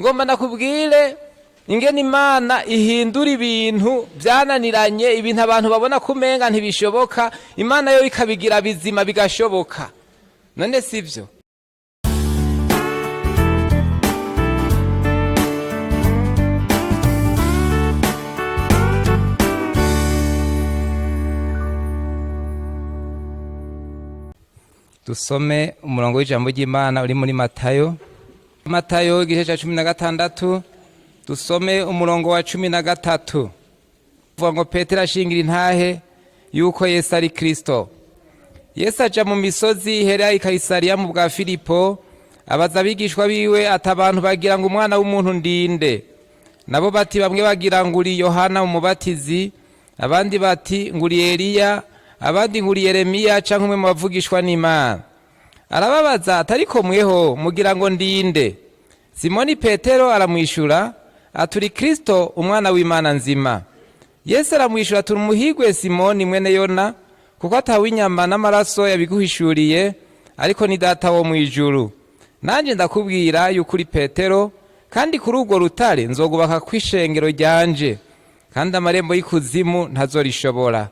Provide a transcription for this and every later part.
Ngomba ndakubwire ingene Imana ihindura ibintu byananiranye, ibintu abantu babona ko umenga ntibishoboka, Imana yo ikabigira bizima bigashoboka. None sivyo? Dusome umurongo w'ijambo ry'Imana uri muri Matayo. Matayo igice cya 16, dusome umurongo wa 13. Uvuga ngo Petero ashingira intahe yuko Yesu ari Kristo. Yesu aja mu misozi ihera i Kayisariya mu bwa Filipo, abaza abigishwa biwe ati: abantu bagira ngo umwana w'umuntu ndinde? Nabo bati: bamwe bagira ngo uri Yohana umubatizi, abandi bati ngo uri Eliya, abandi ngo uri Yeremiya canke umwe mu bavugishwa n'Imana. Arababaza ati: ariko mweho mugira ngo ndinde? Simoni Petero aramwishura ati: uri Kristo, umwana w'Imana nzima. Yesu aramwishura ati: umuhigwe Simoni mwene Yona, kuko atawe inyama n'amaraso yabiguhishuriye, ariko ni Data wo mw'ijuru. Nanje ndakubwira yuko uri Petero, kandi kuri urwo rutare nzogubaka kw'ishengero ryanje, kandi amarembo y'ikuzimu ntazorishobora.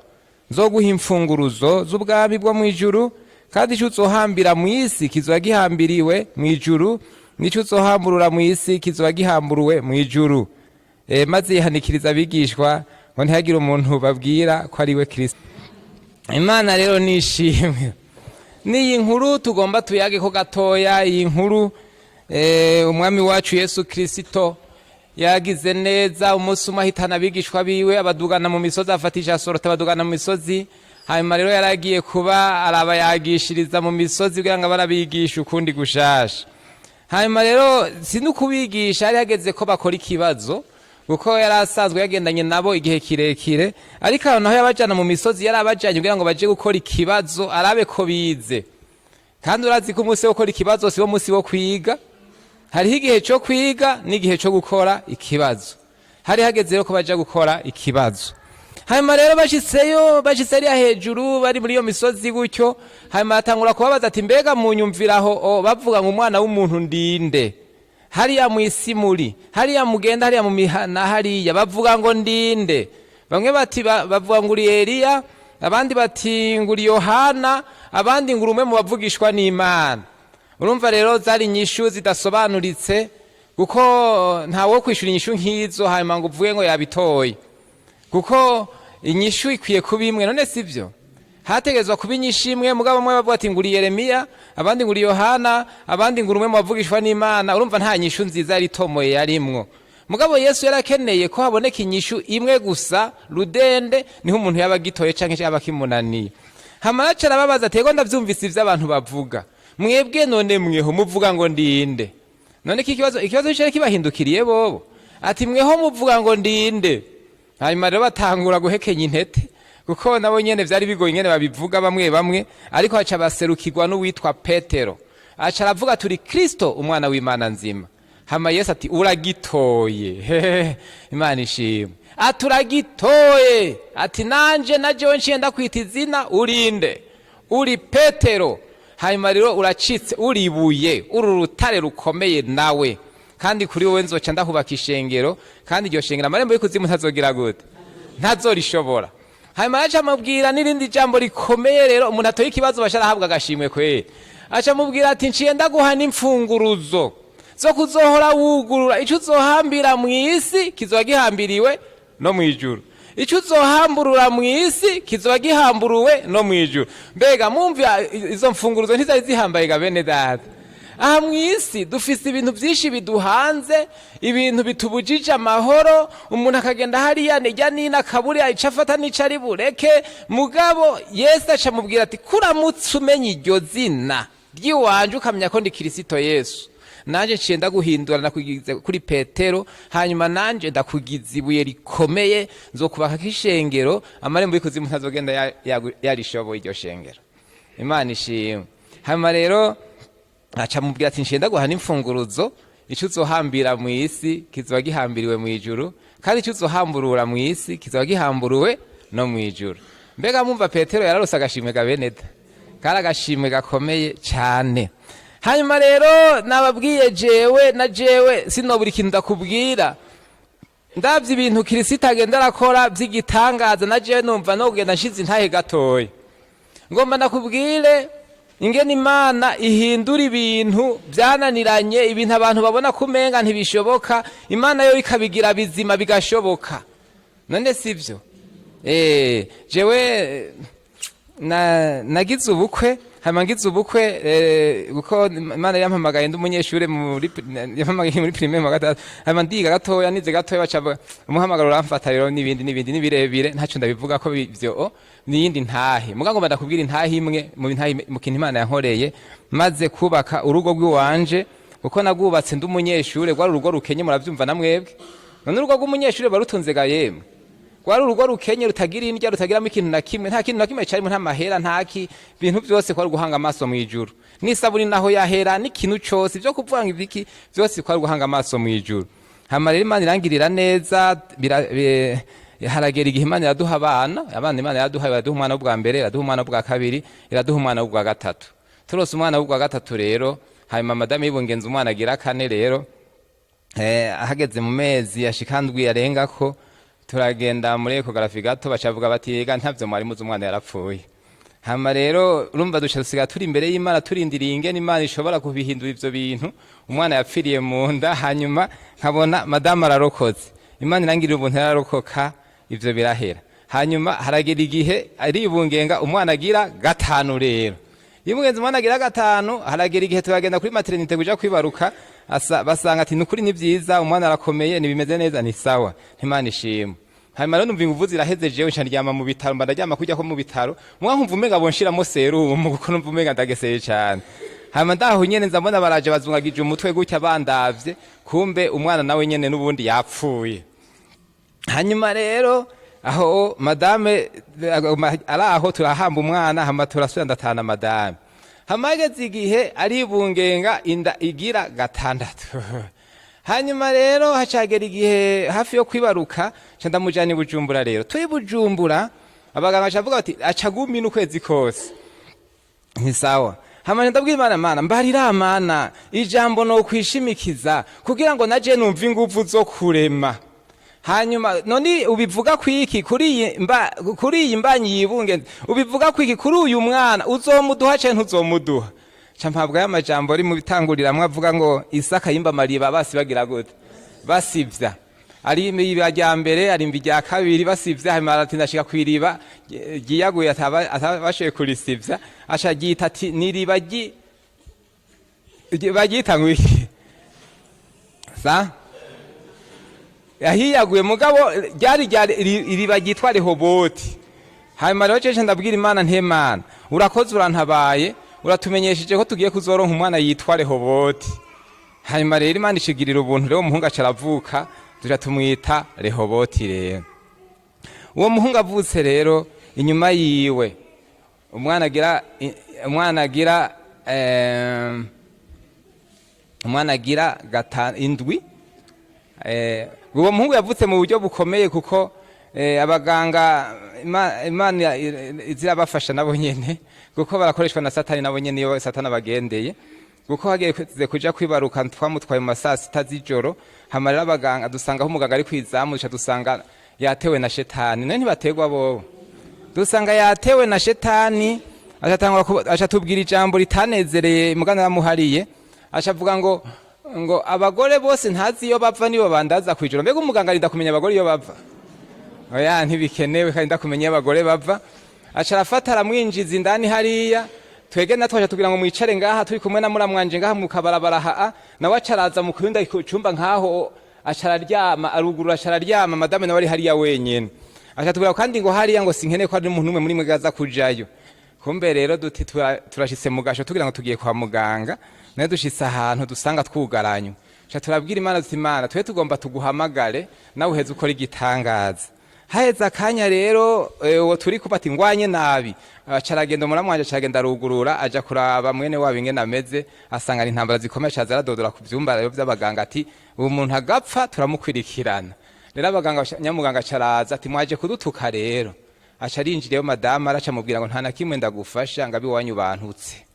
Nzoguha imfunguruzo z'ubwami bwo mw'ijuru, kandi ico uzohambira mw'isi kizoba gihambiriwe mw'ijuru, n'ico uzohamburura mw'isi kizoba gihamburuwe mw'ijuru. Maze yihanikiriza abigishwa ngo ntihagire umuntu babwira ko ari we Kristo. Imana rero nishimwe. N'iyi nkuru tugomba tuyage ko gatoya. Iyi nkuru, umwami wacu Yesu Kristo yagize neza umunsi umwe ahitana abigishwa biwe, abadugana mu misozi, afatisha sorota abadugana mu misozi. Hanyuma rero yaragiye kuba arabayagishiriza mu misozi kugira ngo barabigisha ukundi gushasha. Hanyuma rero si n'ukubigisha, yari hageze ko bakora ikibazo, kuko yari asanzwe yagendanye nabo igihe kirekire, ariko aho naho yabajana mu misozi yari abajanye kugira ngo baje gukora ikibazo arabe ko bize. Kandi urazi ko umunsi wo gukora ikibazo si wo munsi wo kwiga. Hariho igihe cyo kwiga n'igihe cyo gukora ikibazo. Hari hageze rero ko baja gukora ikibazo. Hanyuma rero bashitseyo, bashitse hariya hejuru bari muri iyo misozi gutyo, hanyuma batangura kubabaza ati: mbega munyumviraho bavuga ngo umwana w'umuntu ndinde? Hariya mw'isi muri hariya mugenda hariya mu mihana hariya bavuga ngo ndinde? Bamwe bati bavuga ngo uri Eliya, abandi bati ngo uri Yohana, abandi ngo uri umwe mu bavugishwa n'Imana. Urumva rero zari inyishu zidasobanuritse, kuko ntawo kwishura inyishu nk'izo hanyuma ngo uvuge ngo yabitoye, kuko inyishu ikwiye kuba imwe. None sivyo? Hategerezwa kuba inyishu imwe. Mugabo bamwe bavuga ati ngo uri Yeremiya, abandi ngo uri Yohana, abandi ngo uri umwe mu bavugishwa n'Imana. Urumva nta nyishu nziza yari itomoye yarimwo. Mugabo Yesu yarakeneye ko haboneka inyishu imwe gusa rudende, niho umuntu yaba agitoye canke yaba akimunaniye. Hama aca arababaza ati: ego ndavyumvise ivyo abantu bavuga, mwebwe none mweho muvuga ngo ndinde? None iki ikibazo cari kibahindukiriye bobo, ati: mweho muvuga ngo ndinde? Hanyuma rero batangura guhekenya intete, kuko nabo nyene vyari bigoye ingene babivuga bamwe bamwe. Ariko aca baserukirwa n'uwitwa Petero, aca aravuga: turi Kristo, umwana w'Imana nzima. Hama Yesu ati: uragitoye. Imana ishimwe. Ati: uragitoye. Ati: nanje na jewe nciye ndakwita izina, urinde? Uri Petero. Hanyuma rero uracitse, uribuye, uru rutare rukomeye nawe, kandi kuri wowe nzoca ndahubaka ishengero, kandi iryo shengero amarembo y'ikuzimu ntazogira gute? Ntazorishobora. Hanyuma aca amubwira n'irindi jambo rikomeye. Rero umuntu atoye ikibazo basha arahabwa agashimwe kweri. Aca amubwira ati: nciye ndaguha n'imfunguruzo zo kuzohora wugurura, ico uzohambira mw'isi kizoba gihambiriwe no mw'ijuru, ico uzohamburura mw'isi kizoba gihamburuwe no mw'ijuru. Mbega mwumva izo mfunguruzo ntizari zihambaye ga bene data? Aha mw'isi dufise ibintu vyinshi biduhanze, ibintu bitubujije amahoro. Umuntu akagenda hariya nijya nina akabura ico afata n'ico ari bureke. Mugabo Yesu aca amubwira ati: kuramutse umenya iryo zina ry'iwanje, ukamenya ko ndi Kirisito Yesu, nanje nciye ndaguhindura ndakugize kuri Petero, hanyuma nanje ndakugize ibuye rikomeye, nzokubaka ishengero, amarembo y'ikuzimu ntazogenda yarishoboye iryo shengero. Imana ishimwe. Hanyuma rero aca mubwira ati: nciye ndaguha n'imfunguruzo, ico uzohambira mw'isi kizoba gihambiriwe mw'ijuru, kandi ico uzohamburura mw'isi kizoba gihamburuwe no mw'ijuru. Mbega mumva Petero yararose agashimwe ga beneda? Kari agashimwe gakomeye cane. Hanyuma rero nababwiye, jewe na jewe sinobura ikintu ndakubwira. Ndabye ibintu Kirisita agenda arakora by'igitangaza, na jewe numva nogenda nshize intahe gatoya. Ngomba ndakubwire ingene Imana ihindura ibintu byananiranye, ibintu abantu babona ko umenga ntibishoboka, Imana yo ikabigira bizima, bigashoboka. None sibyo? Jewe nagize ubukwe. Hanyuma ngize ubukwe, kuko Imana yampamagaye ndi umunyeshure, muri yampamagaye muri primaire mu wa gatatu. Hanyuma ndiga gatoya, nize gatoya, baca umuhamagaro uramfata. Rero n'ibindi n'ibindi n'ibirebire, ntaco ndabivuga ko ivyo n'iyindi ntahe. Muga ngomba ndakubwira intahe imwe mu ntahe mu kintu Imana yankoreye maze kubaka urugo rw'iwanje, kuko nagwubatse ndi umunyeshure. Rwari urugo rukenye, muravyumva na mwebwe. None urugo rw'umunyeshure barutunze ga yemwe? Rwari urugo rukenye, rutagira indya, rutagiramo ikintu na kimwe, nta kintu na kimwe cyarimo, nta mahera, ntaki. Ibintu byose kwari guhanga amaso mu ijuru, n'isabuni naho yahera, n'ikintu cose ibyo kuvuga ngo ibiki byose kwari guhanga amaso mu ijuru. Hama rero Imana irangirira neza. Haragera igihe Imana iraduha abana. Abana Imana iraduha, iraduha umwana w'ubwa mbere, iraduha umwana w'ubwa kabiri, iraduha umwana w'ubwa gatatu. Turose umwana w'ubwa gatatu rero, hanyuma madamu yibungenza umwana agira kane rero. Hageze mu mezi ashika ndwi arengako, turagenda muri échographie gato, bacavuga bati: "Ega ntavyo mwari muzi, umwana yarapfuye." Hama rero urumva duca dusiga turi imbere y'Imana, turindiriye ingene Imana ishobora kubihindura ivyo bintu. Umwana yapfiriye mu nda, hanyuma nkabona madamu ararokotse. Imana irangirira ubuntu, yararokoka, ivyo birahera. Hanyuma haragera igihe aribungenga umwana agira gatanu. Rero yibungenza umwana agira gatanu, haragera igihe turagenda kuri maternité kuja kwibaruka. Basanga ati: "Nukuri ni vyiza, umwana arakomeye, ntibimeze neza, ni sawa, ntimana ishimwe." Hanyuma rero numva inguvu ziraheze, jewe nca ndyama mu bitaro. Mba ndaryama kurya ko mu bitaro, mwa nkumva umenga bonshiramo serumu, kuko numva umenga ndageseye cane. Hanyuma ndaho nyene nza mbona baraje, bazungagije umutwe gutya bandavye, kumbe umwana nawe nyene n'ubundi yapfuye. Hanyuma rero aho madame ari aho, turahamba umwana, hama turasubira ndatana madame. Hama hageze igihe aribungenga inda igira gatandatu. Hanyuma rero hacagera igihe hafi yo kwibaruka, ca ndamujana i Bujumbura. Rero turi Bujumbura, abaganga bacavuga bati: "Aca gumi n'ukwezi kose." Ni sawa. Hama ndabwira Imana: "Mana, mbarira, Mana, ijambo no kwishimikiza kugira ngo naje numve inguvu zo kurema." Hanyuma none ubivuga kwiki kuri iyi mba, kuri iyi mbanyi yibunge? Ubivuga kwiki kuri uyu mwana? Uzomuduha canke ntuzomuduha? Ca mpabwa y'amajambo ari mu bitanguriramwe avuga ngo Isaka yimba amariba basi bagira gute? Basivya. Ari iriba rya mbere, arimba irya kabiri, basivya. Hanyuma aratinda ashika kw'iriba ryiyaguye, atabashoboye kurisivya, aca ryita ati ni iriba baryita ngo iki? Sa ahiyaguye, mugabo ryari iriba ryitwa Rehoboti. Hanyuma rero cece ndabwira Imana nti: "Mana, urakoze, urantabaye, uratumenyesheje ko tugiye kuzoronka umwana yitwa Rehoboti." Hanyuma rero Imana ishigirira ubuntu rero, umuhungu aca aravuka, tuja tumwita Rehoboti. Rero uwo muhungu avutse rero, inyuma yiwe umwana agira indwi. Uwo muhungu yavutse mu buryo bukomeye, kuko abaganga Imana izirabafasha nabo nyene, kuko barakoreshwa na Satani nabo nyene iyo Satani abagendeye. Kuko hageze kuja kwibaruka, twamutwaye mu masaa 6 z'ijoro. Hama rero abaganga dusanga aho umuganga ari kwizamu, duca dusanga yatewe na shetani. None ntibategwa bobo? Dusanga yatewe na shetani, aca tubwira ijambo ritanezereye mugana yamuhariye. Aca avuga ngo abagore bose ntazi iyo bava, nibo bandaza kwijoro. Mbega umuganga arinda kumenya abagore iyo bava? Oya, ntibikenewe kandi ndakumenya iyo abagore bava. Aca arafata aramwinjiza indani hariya. Twege natwe aca tubwira ngo mwicare ngaha, turi kumwe na muramwanje ngaha mu kabarabara. Haa nawe aca araza mu kuyunda cumba nkaho, aca araryama, arugurura, aca araryama. Madame nawe ari hariya wenyene. Aca tubwira kandi ngo hariya ngo sinkeneye ko hari n'umuntu umwe muri mwe aza kujayo. Kumbe rero duti turashitse mu gasho, tugira ngo tugiye kwa muganga, nayo dushitse ahantu dusanga twugaranywe. Ca turabwira Imana duti: "Imana, twe tugomba tuguhamagare, nawe uheze ukora igitangaza." Haheze akanya rero, uwo turi kuba ati ngwanye nabi, aca aragenda, umuramwanje aca aragenda arugurura, aja kuraba mwene wabo ingene ameze, asanga ni intambara zikomeye. Aca aza aradodora ku vyumba rero vy'abaganga ati: "Uwo muntu agapfa turamukwirikirana." Rero abaganga, nyamuganga aca araza ati: "Mwaje kudutuka." Rero aca arinjiriyeyo, madamu araca amubwira ngo: "Nta na kimwe ndagufasha, ngo abiwanyu bantutse."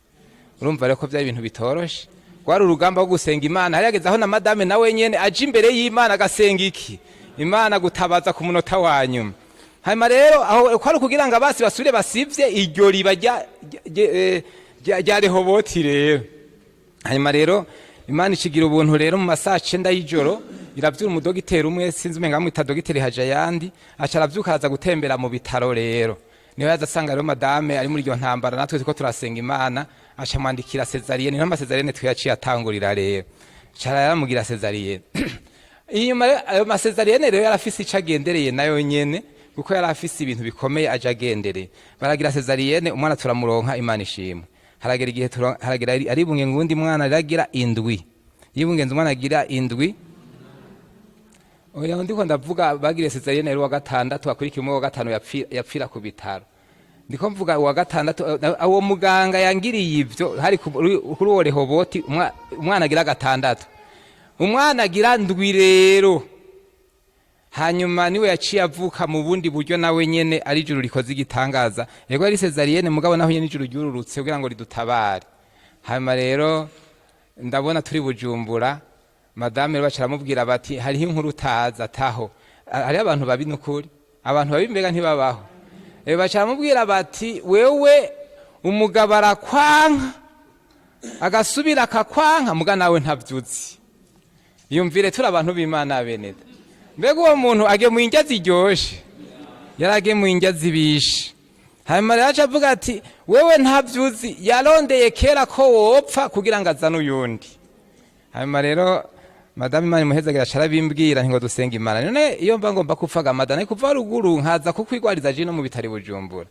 Urumva rero ko byari ibintu bitoroshe, rwari urugamba rwo gusenga Imana. Hari yageze aho na madame nawe nyene aje imbere y'Imana agasenga iki Imana gutabaza ku munota wa nyuma. Hanyuma rero aho kwari kugira ngo abasi basubire basivye iryo riba rya Rehoboti rero. Hanyuma rero Imana ikigira ubuntu rero, mu masaha 9 y'ijoro iravyura umudogiteri umwe, sinzi umenga bamwita Dogiteri Hajayandi, aca aravyuka araza gutembera mu bitaro. Rero niho yaza asanga rero madame ari muri iryo ntambara, natwe turiko turasenga Imana, aca amwandikira césarienne. Niho ama césarienne twiyaciye atangurira rero, aca aramugira césarienne. Inyuma rero, ayo ma césarienne rero yarafise ico agendereye nayo nyene, kuko yari afise ibintu bikomeye aje agendereye. Baragira césarienne, umwana turamuronka, Imana ishimwe. Haragera igihe haragera aribunge ngundi mwana riragira indwi, yibungenze umwana agira indwi. Oya, ndiko ndavuga bagiriye césarienne rero wa gatandatu, akurikiye umwe wa gatanu yapfira ku bitaro. Ndiko mvuga uwa gatandatu, uwo muganga yangiriye ivyo hari kuri uwo Rehoboti, umwana agira gatandatu, umwana agira ndwi rero. Hanyuma niwe yaciye avuka mu bundi buryo, nawe nyene ari ijuru rikoze igitangaza. Yego, yari césarienne, mugabo naho nyene ijuru ryururutse kugira ngo ridutabare. Hanyuma rero ndabona turi Bujumbura, madame rero baca baramubwira bati: "Hariho inkuru utazi." Ataho hariho abantu babi, nukuri abantu babi mbega ntibabaho. Baca baramubwira bati: "Wewe umugabo arakwanka, agasubira akakwanka, muga nawe ntavyuzi." Yumvire, turi abantu b'Imana beneda, mbega uwo muntu agemuye indya ziryoshe, yari agemuye indya zibishe. Hanyuma rero aca avuga ati: "Wewe ntavyuzi, yarondeye kera ko wopfa kugira ngo azane uyundi." Hanyuma rero madame, Imana imuhezagira, aca arabimbwira nti ngo dusenga Imana. None iyo mba ngomba kupfaga, madame, kuva ruguru nkaza kukwigwariza je no mu bitari Bujumbura,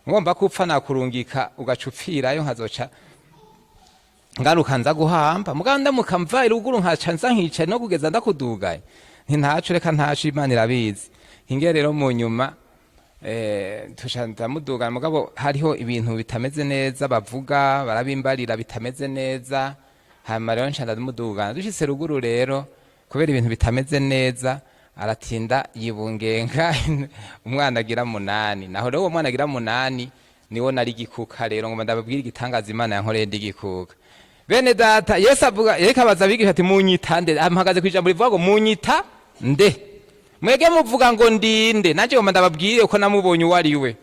ngomba kupfa nakurungika ugaca upfirayo, nkazoca ngaruka nza guhamba. Mugabo ndamuka mva ruguru nkaca nza nkica no kugeza ndakudugaye, nti ntaco, reka ntaco, Imana irabizi. Hinge rero mu nyuma tuca ndamuduga, mugabo hariho ibintu bitameze neza bavuga, barabimbarira bitameze neza. Hanyuma rero nca ndamudugana. Dushitse ruguru rero, kubera ibintu bitameze neza, aratinda yibungenga umwana agira munani. Naho rero uwo mwana agira munani niwo nari gikuka. Rero ngo ndababwire igitangaza Imana yankoreye ndigikuka. Bene data, Yesu avuga, yereka abaza abigisha ati: "Munyita nde?" Ampagaze ku ijambo rivuga ngo: "Munyita nde? Mwege muvuga ngo ndinde?" Nanje ngomba ndababwire uko namubonye uwo ari we.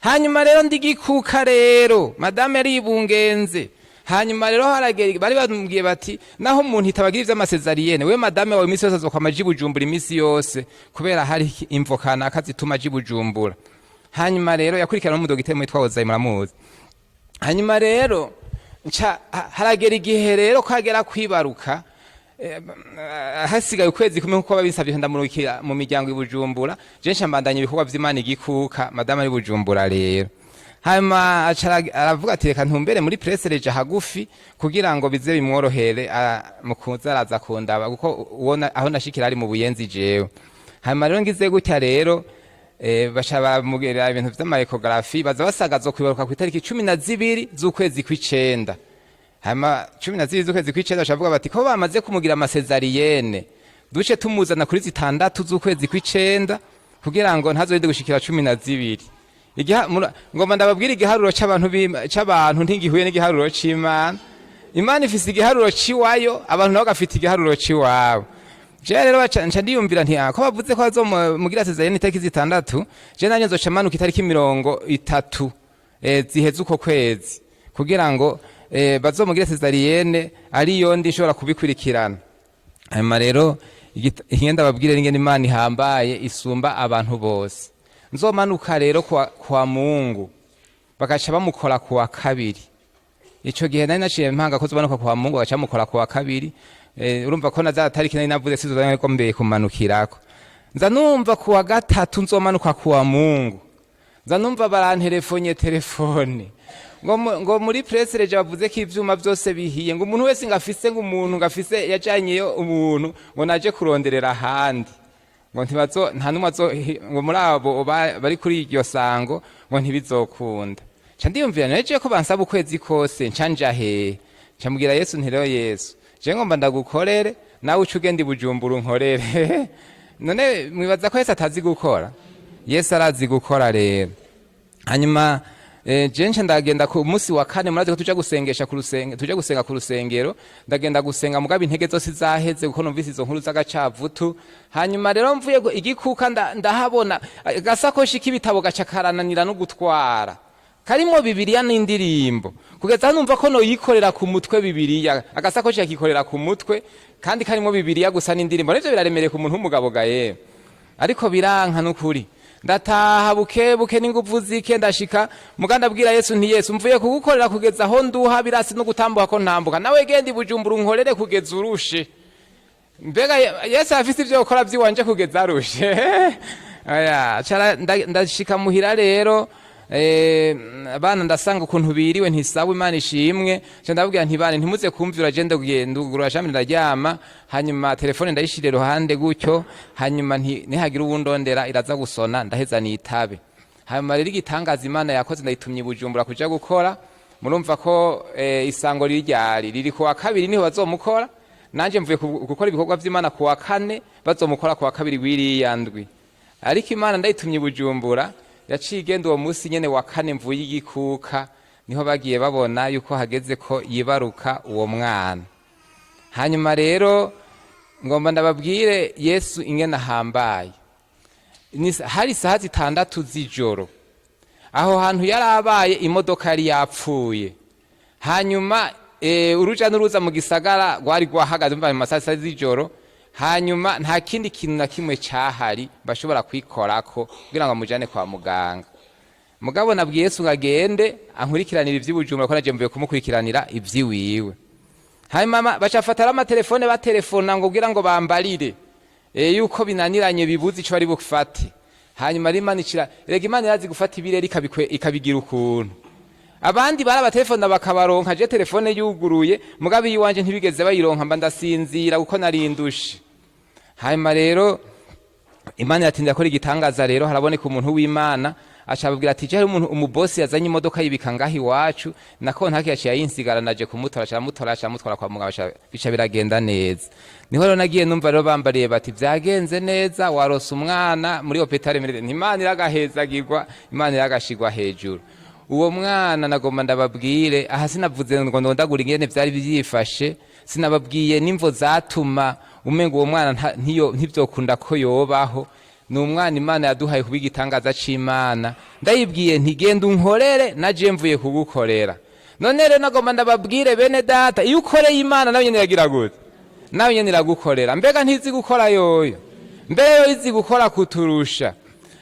Hanyuma rero ndigikuka rero, madame yaribungenze. Hanyuma rero haragera bari bamubwiye bati: "Naho umuntu itabagira ivy'ama césarienne, we madame wawe iminsi yose azokwama aja i Bujumbura iminsi yose, kubera hari imvo kanaka zituma aja i Bujumbura." Hanyuma rero yakurikirana n'umudogiteri mwitwa Ozayi, muramuzi. Hanyuma rero nca haragera igihe rero ko hagera kwibaruka, hasigaye ukwezi kumwe nkuko babisabye, ndamurukira mu miryango i Bujumbura. Je nca mbandanya ibikorwa vy'Imana igikuka, madame ari Bujumbura rero. Hanyuma aca aravuga ati: "Reka ntumbere muri Pressereje hagufi kugira ngo bize bimworohere mu kuza araza kundaba, kuko uwo aho nashikira ari mu Buyenzi jewe." Hanyuma rero ngize gutya rero, baca baramugirira ibintu vy'ama échographie, baza basaga zo kwibaruka ku itariki 12 z'ukwezi kw'icenda. Hanyuma 12 z'ukwezi kw'icenda, baca bati ko bamaze kumugira ama césarienne, duce tumuzana kuri 6 z'ukwezi kw'icenda kugira ngo ntazorinde gushikira 12. Ngomba ndababwira, igiharuro c'abantu c'abantu ntigihuye n'igiharuro c'Imana. Imana ifise igiharuro c'iwayo, abantu nabo gafite igiharuro c'iwabo. Je rero nca ndiyumvira nti: "Ah, ko bavuze ko bazomugira césarienne itariki 6, je nanje nzoca manuka itariki 30 ziheze uko kwezi, kugira ngo bazomugire césarienne ariyo ndi ishobora kubikurikirana." Hanyuma rero ingenda babwire n'ingene Imana ihambaye isumba abantu bose. Nzomanuka rero kwa Mungu, bagaca bamukora kuwa kabiri. Ico gihe nari naciye mpanga ko zomanuka kwa Mungu, bagaca bamukora kuwa kabiri. Urumva ko na za tariki nari navuze sizo ko mbeye kumanukirako. Nza numva kuwa gatatu nzomanuka kuwa Mungu, nza numva baranterefonye telefone ngo muri Pressereje bavuze ko ivyuma vyose bihiye, ngo umuntu wese ngafise, ngo umuntu ngafise yajanyeyo umuntu, ngo naje kuronderera ahandi, ngo ntibazo, nta numwe azo, ngo muri abo bari kuri iryo sango ngo ntibizokunda. Nca ndiyumvira neje ko bansaba ukwezi kose, nca nja hehe? Nca mbwira Yesu nti: "Rero Yesu, je ngomba ndagukorere, nawe uca ugenda i Bujumbura unkorere." None mwibaza ko Yesu atazi gukora? Yesu arazi gukora. Rero hanyuma Jenshi ndagenda ku munsi wa kane. Murazi ko tuja gusengesha ku rusenge, tuja gusenga ku rusengero. Ndagenda gusenga, mugabo intege zose zaheze kuko numvise izo nkuru z'agacavutu. Hanyuma rero mvuye igikuka, ndahabona agasakoshi k'ibitabo gaca karananira no gutwara, karimo Bibiliya n'indirimbo, kugeza aho numva ko noyikorera ku mutwe Bibiliya. Agasakoshi akikorera ku mutwe kandi karimo Bibiliya gusa n'indirimbo, nivyo biraremereye ku muntu w'umugabo gaye, ariko biranka n'ukuri. Ndataha buke buke n'inguvu zike, ndashika muga ndabwira Yesu nti: "Yesu, mvuye kugukorera kugeza aho nduha, birasi no gutambuka ko ntambuka, nawe genda i Bujumbura unkorere kugeza urushe." Mbega Yesu afise ivyo gukora vyiwanje kugeza arushe? Oya. Ndashika muhira rero, abana ndasanga ukuntu biriwe, ntisawa, Imana ishimwe. Nca ndababwira nti: "Bane, ntimuze kumvira, je ndugurura chambre ndaryama, hanyuma telefone ndayishira iruhande gutyo, hanyuma nihagira uwundondera iraza gusona, ndaheza nitabe." Hanyuma rero igitangaza Imana yakoze, ndayitumye i Bujumbura kuja gukora. Murumva ko isango riryari riri ku wa kabiri, niho bazomukora. Nanje mvuye gukora ibikorwa vy'Imana ku wa kane, bazomukora ku wa kabiri w'iriya ndwi. Ariko Imana ndayitumye i Bujumbura, yaciye igenda uwo munsi nyene wa kane mvuye igikuka, niho bagiye babona yuko hageze ko yibaruka uwo mwana. Hanyuma rero ngomba ndababwire Yesu ingene ahambaye. Hari isaha 6 z'ijoro, aho hantu yari abaye imodoka yari yapfuye, hanyuma uruja n'uruza mu gisagara rwari rwahagaze mva mu masaha z'ijoro. Hanyuma nta kindi kintu na kimwe cyahari bashobora kwikorako kugira ngo amujane kwa muganga. Mugabo nabwiye Yesu ngo agende ankurikiranira ivy'Ibujumbura, ko naje mvuye kumukurikiranira ivy'iwiwe. Hanyuma baca amatelefone, batelefona ngo kugira ngo bambarire yuko binaniranye, bibuze ico bari bufate. Hanyuma rero Imana icira, rega Imana irazi gufata ibirere ikabigira ukuntu. Abandi barabatelefona bakabaronka, je telefone yuguruye, mugabo iyiwanje ntibigeze bayironka, mba ndasinzira kuko narindushe. Hanyuma rero Imana iratinda akora igitangaza. Rero haraboneka umuntu w'Imana, aca ababwira ati: "Je hari umuntu, umubosi yazanye imodoka yibika ngaho iwacu, nako ntake yaciye ayinsigara, naje kumutora." Aca aramutora, aca amutwara kwa muganga, bica biragenda neza. Niho rero nagiye numva rero bambariye bati: "Vyagenze neza, warose umwana muri hôpital." Imana iragahezagirwa, Imana iragashigwa hejuru. Uwo mwana nagomba ndababwire aha, sinavuze ngo ndondagura ingene vyari vyifashe, sinababwiye n'imvo zatuma umenga uwo mwana ntivyokunda ko yobaho. Ni umwana Imana yaduhaye kuba igitangaza c'Imana. Ndayibwiye nti: "Genda unkorere, naje mvuye kugukorera." None rero nagomba ndababwire, bene data, iyo ukoreye Imana, nawe nyene iragira gute? Nawe nyene iragukorera. Mbega ntizi gukora yoyo? Mbere yo izi gukora kuturusha.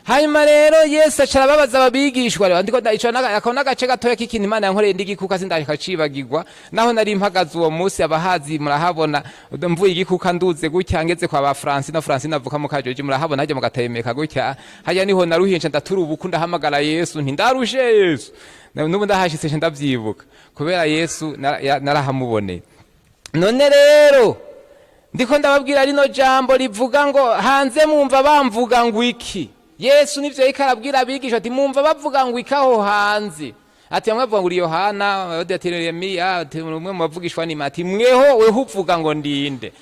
Hanyuma rero Yesu aca arababaza ababigishwa. Rero ndiko ico ako n'agace gatoya k'ikintu Imana yankoreye ndigikuka, sindakacibagirwa naho nari mpagaze uwo munsi. Abahazi murahabona, mvuye igikuka nduze gutya, ngeze kwa ba Francine, Francine avuka mu Kajoji, murahabona hajya mugatemeka gutya, hajya niho naruhinja, ndatura ubuku, ndahamagara Yesu nti: "Ndarushe Yesu." N'ubu ndahashitse nca ndavyibuka kubera Yesu narahamuboneye. None rero ndiko ndababwira rino jambo rivuga ngo: "Hanze mwumva bamvuga ngo iki?" Yesu nivyo yariko arabwira abigisha, ati: "Mwumva bavuga ngo iki aho hanze?" Ati: "Bamwe bavuga ngo uri Yohana, abandi ati Yeremiya, ati umwe mu bavugishwa n'Imana." Ati: "Mweho, weho uvuga ngo ndinde?"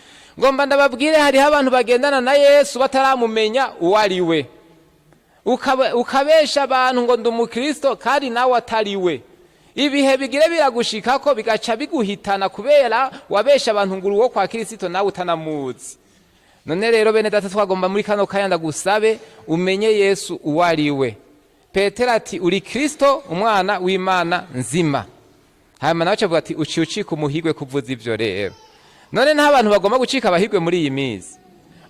Ngomba ndababwire, hariho abantu bagendana na Yesu bataramumenya uwo ari we. Ukabesha abantu ngo ndi umukristo kandi nawe atari we. Ibihe bigire biragushikako bigaca biguhitana kubera wabesha abantu ngo uri uwo kwa Kirisito nawe utanamuzi. None rero bene data, twagomba muri kano kanya ndagusabe umenye Yesu uwo ari we. Petero ati: "Uri Kristo, umwana w'Imana nzima." Hanyuma nawe acavuga ati: "Uciye ucika umuhigwe kuvuza ivyo." Rero none nta bantu bagomba gucika abahigwe muri iyi minsi?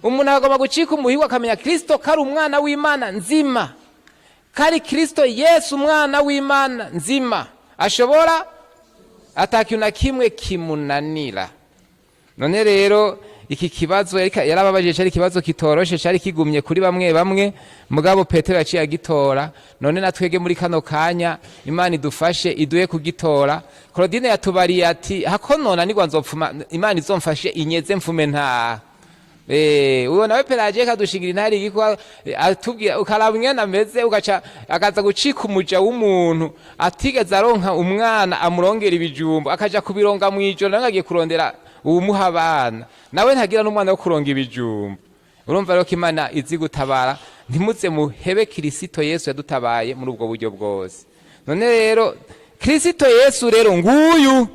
Umuntu agomba gucika umuhigwe akamenya Kristo ko ari umwana w'Imana nzima, ko ari Kristo Yesu umwana w'Imana nzima, ashobora atakintu na kimwe kimunanira. None rero iki kibazo yarababajije, cyari ikibazo kitoroshe, cyari kigumye kuri bamwe bamwe, mugabo Petero yaciye agitora. None na twege muri kano kanya Imana idufashe, iduhe kugitora. Claudine yatubariye ati: "Hako nona nigwa nzopfuma, Imana izomfashe inyeze mfume ntaha." Uwo nawe Pelagie kadushingira intari igikwa atubwira, ukaraba ingene ameze, ugaca akaza gucika umuja w'umuntu atigeze aronka umwana amurongera ibijumbo, akaja kubironga mw'ijoro, nawe agiye kurondera uwumuha abana, nawe ntagira n'umwana wo kuronga ibijumbo. Urumva rero ko Imana izi gutabara. Ntimuze muhebe Kirisito Yesu yadutabaye muri ubwo buryo bwose. None rero Kirisito Yesu rero nguyu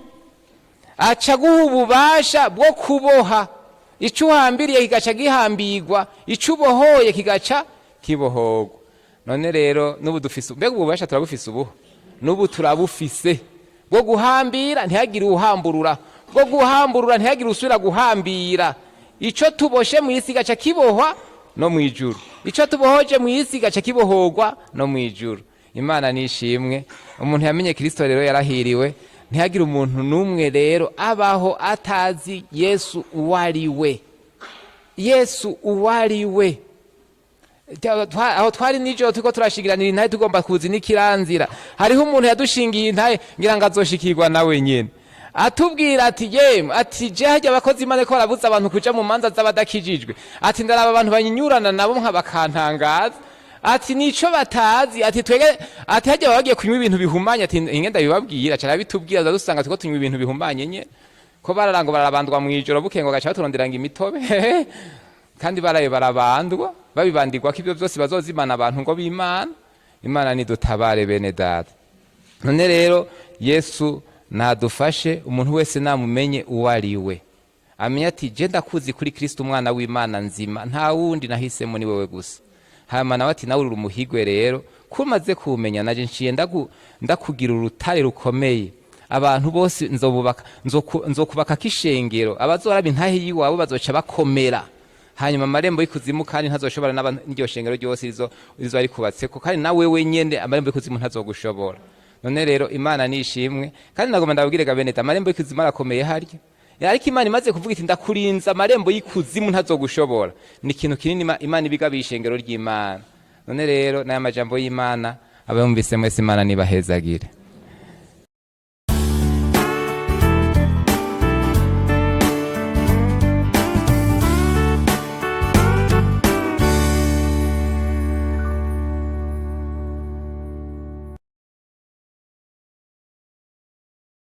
aca aguha ububasha bwo kuboha. Icyo uhambiriye kigaca gihambirwa, icyo ubohoye kigaca kibohorwa. None rero n'ubu dufise, mbega ububasha turabufise ubuho? N'ubu turabufise bwo guhambira ntihagire uhamburura, bwo guhamburura ntihagire usubira guhambira. Icyo tuboshe mu isi gaca kibohwa no mu ijuru, icyo tubohoje mu isi gaca kibohorwa no mu ijuru. Imana nishimwe. Umuntu yamenye Kirisito rero yarahiriwe. Ntihagire umuntu n'umwe rero abaho atazi Yesu uwo ari we, Yesu uwo ari we. Aho twari nijoro turiko turashigiranira intahe, tugomba kuza n'ikiranzira. Hariho umuntu yadushingiye intahe, ngira ngo azoshikirwa nawe nyene, atubwira ati: "Yemwe," ati, "je harya abakozi Imana ko barabuza abantu kuja mu manza z'abadakijijwe," ati, "ndaraba abantu banyinyurana nabo nka bakantangaza," ati, "nico batazi," ati, "twege," ati, "harya baba bagiye kunywa ibintu bihumanye," ati, "inge ndabibabwira." Aca arabitubwira, dusanga turiko tunywa ibintu bihumanye nye ko bararango bararabandwa mw'ijoro, bukengo gaca baturonderanga imitobe, kandi baraye barabandwa, babibandirwa ko ibyo byose bazozimana abantu ngo b'Imana. Imana nidutabare, bene data. None rero Yesu nadufashe. Umuntu wese namumenye uwo ari we, amenye ati: "Je ndakuzi kuri Kristo, umwana w'Imana nzima, nta wundi nahisemo, ni wewe gusa." Hanyuma nawe ati: "Nawe uri umuhigwe rero ko umaze kuwumenya, naje nciye ndakugira urutare rukomeye. Abantu bose nzobubaka, nzokubakako ishengero. Abazoraba intahe yiwawe bazoca bakomera. Hanyuma amarembo y'ikuzimu kandi ntazoshobora n'iryo shengero ryose rizo rikubatseko, kandi nawe wenyene amarembo y'ikuzimu ntazogushobora." None rero Imana nishimwe. Kandi nagomba ndababwire ga bene data, amarembo y'ikuzimu arakomeye harya. Ariko Imana imaze kuvuga iti: "Ndakurinze, amarembo y'ikuzimu ntazogushobora," ni ikintu kinini Imana ibigabiye ishengero ry'Imana. None rero n'aya majambo y'Imana, abayumvise mwese, Imana nibahezagire.